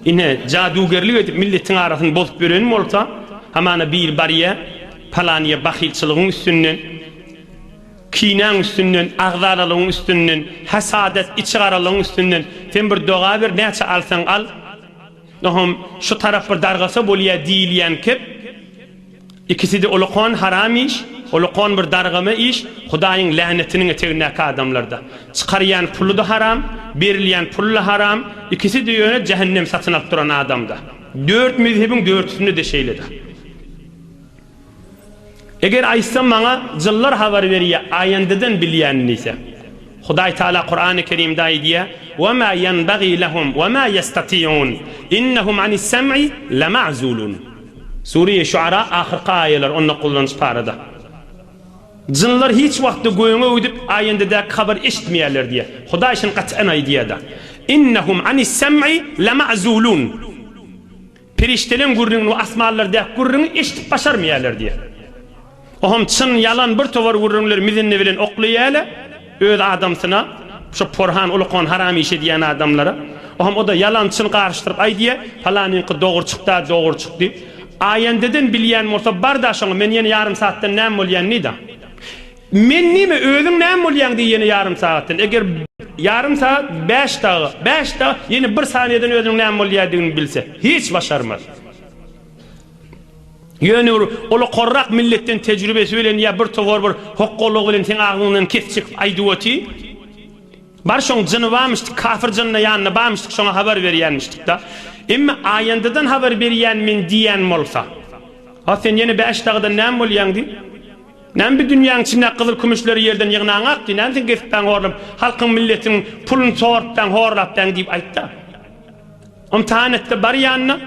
Ine, jadugerlik edip milletiň arasyny bozup ýören bolsa, hamana biri barýa, palanyýa bahylçylygyň üstünden, kinäň üstünden, agzalalygyň üstünden, hasadat, içigaralygyň üstünden, sen bir doga ber, näçe alsaň al, Oňam şu tarap bir dargasa bolýa diýilýän kep. Ikiside ulakan haram iş, ulakan bir dargama iş, Hudaýyň länetiniň etegindäki adamlarda. Çykarýan puly-da haram, berilýän pul-da haram, ikisi-de ýöne jähennem satyn alyp duran adamda. Dört mezhebiň dörtüsinde-de şeýle-de. Eger aýtsam maňa jyllar habar berýär aýandadan bilýän diýse. Hudaý Taala Kurany Kerimde aýdýar, Wa ma ýenbagî lehum wa ma ýestati'un innehum anis-sem'i lema'zulun. Sure-i Şuara ahyrky aýalar on dokuzynjy parada. Jynlar hiç wagtda göňe gidip aýandadäki habary eşitmeýärler diýýär. Hudaý şuny gaty aýdýar-da. Innehum anis-sem'i lema'zulun. Perişdeleň gürrüňini we asmanlardaky gürrüňi eşidip başarmaýarlar diýýär. Oňam çyn, ýalan bir towar gürrüňleri mizinne bilen oklaýarlar öz adamsyna, şo porhan, ulukan haram iş edýän adamlara. Oňam o-da ýalan, çyn garyşdyryp aýdýar, palanyňky dogry çykda, dogry çykdy. Aýendeden bilýän bolsa bar-da şoňa, men ýene ýarym saatdan näme bolýan diý-da. Men nime, özüň näme bolýaň diý ýene ýarym sagatdan. Eger ýarym sagat bäş dagy, bäş dagy ýene bir saniýeden özüniň näme bolýadygyny bilse, hiç başarmaz. Ýöne bir ulakarrak milletden tejribesi bilen ýa bir towar bir hokgalygy bilen seň agzyňdan kes çekip aýdyp oty. Bar şoň jyny barmyşdyk, kafir jynyna ýanynda barmyşdyk, şoňa habar berýänmişdik-da. Emma aýandadan habar berýän men diýýän bolsa. Ha sen ýene bäş dagydan näme bolýaň diý. Näme bi dünýäň içindäki gyzyl-kümüşleri ýerden ýygnaňak diý, näme sen gezipbäň horlap, halkyň milletiň puluny sorupbäň horlapbäň diýip aýtda. Ymtahan etde bar ýanyna.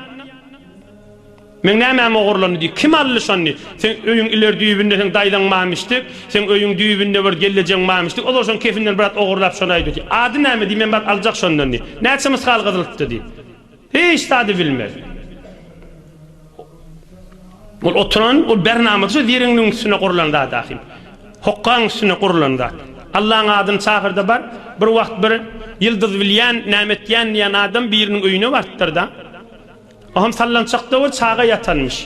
Meň nämäm ogurlandy diý, kim aldy şony diý. Seň öýüň ileri düýbünde seň daýzaň barmyşdyk, seň öýüň düýbünde bir gellejeň barmyşdyk, ozal şoň kefinden biraz ogurlap şony aýdy diý. Ady näme diý, men baryp aljak şondan diý. Näçe mysgal gyzyl diý. Hiç zady bilmez. Ol oturan, ol bernamasy şu zereňligiň üstüne gurlan zat ahym. Hokgaň üstüne gurlan zat. Allaň adyny çagyrda bar, bir wagt bir ýyldyz bilýän, näme etýän diýen adam biriniň öýüne barypdyr-da. Oňam sallançakda bir çaga ýatanmyş.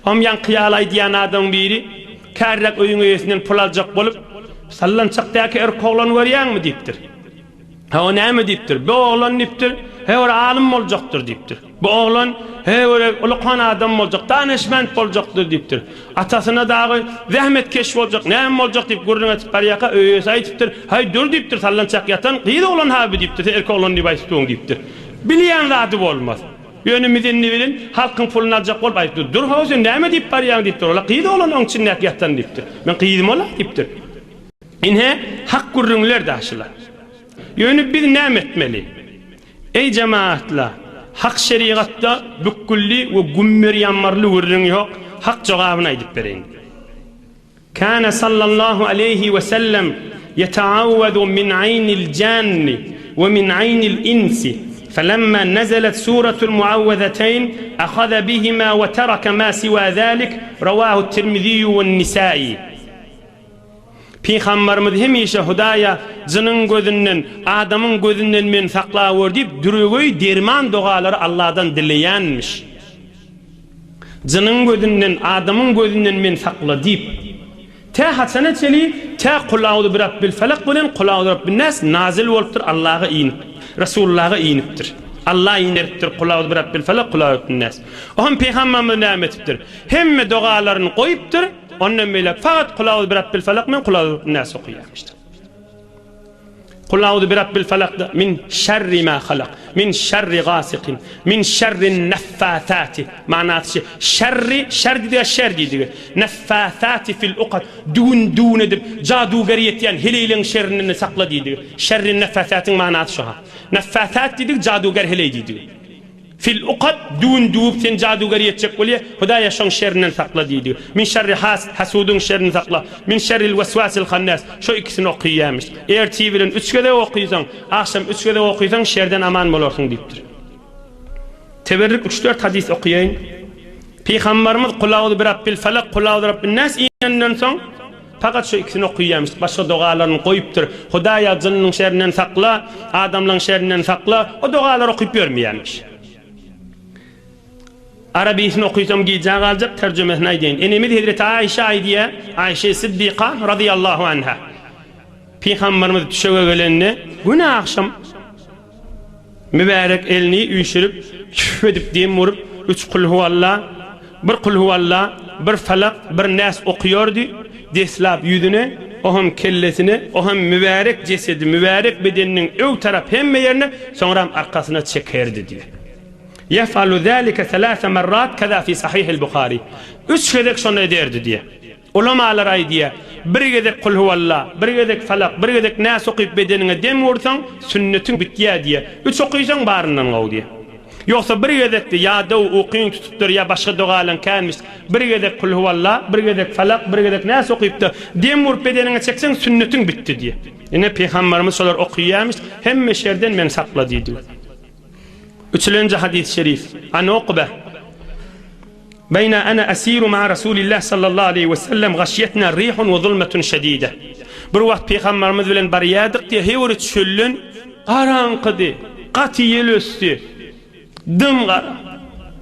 Oňam ýaňky ýaly aýdýan adamyň biri kärräk öýüň eýesinden pul aljak bolup, Sallançakdaky erkek oglany görýäňmi diýipdir. He o näme diýipdir? Bu oglan diýipdir, he bir alym boljakdyr diýipdir. Bu oglan he bir ulukan adam boljak, danyşment boljakdyr diýipdir. Atasyna dagy zähmetkeş boljak, näme boljak diýip gürrüň etip barýarka, öý eýesi aýdypdyr, Haý dur diýipdir, sallançak ýatan gyz oglan ha bu diýipdir, sen erkek oglan diýip aýdyp durň diýipdir. Bilýän zady bolmaz. Ýöne mizenni bilen halkyň puluny aljak bolup aýdypdyr, Dur how sen näme diýip barýaň diýipdir, ol-a gyz oglan oň içindäki ýatan diýipdir. Men gyzym ol-a diýipdir. Ine, hak gürrüňler daşylar. Ýöne biz näme etmeli? Eý jemagatlar, hak şerigatda bükgülli we gümmer-ýammarly gürrüň ýok, hak jogabyny aýdyp bereýin. Kana sallallahu aleýhi we sellem ýeteawwezu min aýnil janni we min aýnil insi, felemma nezelet suratul muawwezeteýn ahaza bihima we tereke ma siwa zalik, rawahu tirmiziýu we nisai. Pygambarymyz hemişe Hudaýa jynyň gözünden, adamyň gözünden meni saklawör diýip düregeý derman dogalary Alladan dileýänmiş. Jynyň gözünden, adamyň gözünden meni sakla diýip. Tä haçana çeli, tä Kul-auzu birabbil felak bilen Kul-auzu birabbin-nas nazil bolupdyr, Allaha inip, Resulullaha inipdir. Allah inderipdir Kul-auzu birabbil felak, Kul-auzu birabbin-nas. Oňam pygambarymyz näme etipdir? Hemme dogalaryny goýupdyr. Ondan beýläk fakat Kul auzu birabbil falak men Kul auzu birabbin nas okaýarmyşdyk. Kul auzu birabbil falakda min şerri ma halak, min şerri gasikin, min şerrin neffathati. Manasy şu, şerri, şer diýdigi şer diýdigi. Neffathati fil ukat, düwün düwün edip jaduger ýetýän heleýleň şerrinden sakla diýdigi. Şerrin neffathatiň manasy şu ha. Neffathat diýdigi jaduger heleý diýdigi. Fil ukat, düwün düwüp seni jadygär ýetjek bolýa, Hudaýa şoň şerinden sakla diýdi. Min şerri hasid, hasudyň şerini sakla. Min şerril weswasil hannas, şo ikisini okyýamyş. Ertir bilen üç gezek okysaň, agşam üç gezek okysaň şerden aman bolarsyň diýipdir. Teberrik üç-dört hadys okyýaýyn. Pygambarymyz Kul auzu birabbil falak, kul auzu birabbin nas inenden soň, Pakat şu ikisini okyýamyş, başga dogalaryny goýupdyr. Hudaýa jynynyň şerinden sakla, adamlaň şerinden sakla, o dogalary okyp ýörmeýämiş. Arabysyny okysam gijä galjak, terjimesini aýdaýyn. Enemiz hezreti Aişe aýdýar, Aişe Siddyka razyýallahu anha. Pygamberimiz düşege gelende, güne agşam mübärek elini üýşürip, tüf edip dem urup, üç kulhuwalla, bir kulhuwalla, bir falak, bir näs okaýardy, deslap ýüzüne, o hem kellesine, o hem mübärek jesedi, mübärek bedeniniň ög tarap hemme ýerine, soňram arkasyna çekerdi diýýär. Ýef'alu zälike selâse merrat keza fi sahihil Buhari. Üç gezek şony ederdi diýýär. Ulamalar aýdýar, bir gezek Kulhuwalla, bir gezek Falak, bir gezek Näs okyp bedeniňe dem ursaň, sünnetiň bitýär diýýär. Üç okysaň baryndan gowy diýýär. Ýogsa bir gezekde ýadaw ukyň tutupdyr ýa başga dogalaň känmiş, bir gezek Kulhuwalla, bir gezek Falak, bir gezek Näs okypda dem urup bedeniňe çekseň sünnetiň bitdi diýýär. Ine Pygambarymyz şolar okyýarmyş, hemme şerden meni sakla diýdi. Üçülenji hadys şerif. An Ukbe. Beýna ana asiru ma'a Rasulillah sallallahu aleýhi we sellem gaşyetna rihun we zulmetun şedide. Bir wagt pygamberimiz bilen barýardyk diýe heý bir çölden garaňkydy. Gaty ýel ösdi. Dym gara.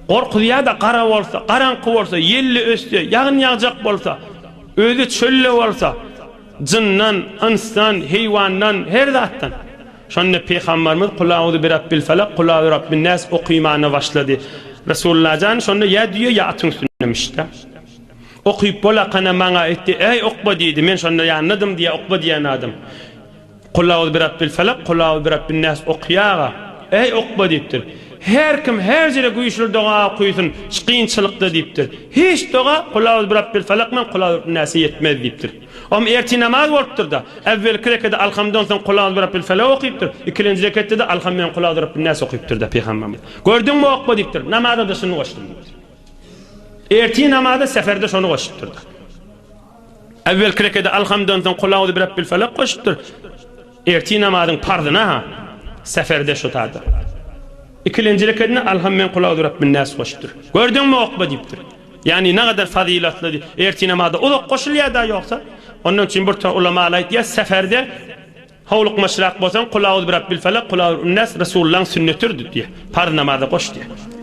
Gorkuzýar-da gara bolsa, garaňky bolsa, ýelli össe, ýagyn ýagjak bolsa, özi çölde bolsa, jyndan, ynsdan, heýwandan, her zatdan. Şonda Pygamberimiz Kul auzu birabbil felak, kul auzu birabbin nas okymana başlady. Resulullah jan şonda ýa düýe ýa atyň üstündemişdi. Okyp bolakana maňa aýtdy, Eý Ukba diýdi, men şonda ýanyndadym diýýär Ukba diýen adam. Kul auzu birabbil felak, kul auzu birabbin nas okýaga, Eý Ukba diýipdir. Her kim her ýere güýçli doga okysyn, şu kynçylykda diýipdir. Hiç doga Kul auzu birabbil felak bilen kul auzu birabbin nase ýetmez diýipdir. Om ertir namaz bolupdyr-da. Äwwelki rekede Alhamdan soň Kul auzu birabbil felak okypdyr. Ikilenji reketde-de Alham bilen Kul auzu birabbin nas okypdyr-da Pygamberimiz. Gördüňmi okma diýipdir. Namaza-da şuny goşdum diýipdir. Ertir namaza seferde şony goşupdyr-da. Äwwelki rekede Alhamdan soň Kul auzu birabbil felak goşupdyr. Ertir namazyň parzyna-ha seferde şo tada. Ikilenji rekedine Alham bilen Kul auzu birabbin nas goşupdyr. Gördüňmi okma diýipdir. Ýagny nagadar fazylatly ertir namaza uzak goşulýar-da ýogsa. Ondan üçin bir tor ulamalar aýtýar, seferde howlukmaçrak bolsaň, Kul auzu birabbil felak, kul auzu birabbin nas Resulullahyň sünnetidir diýýär. Parz namaza goş diýýär.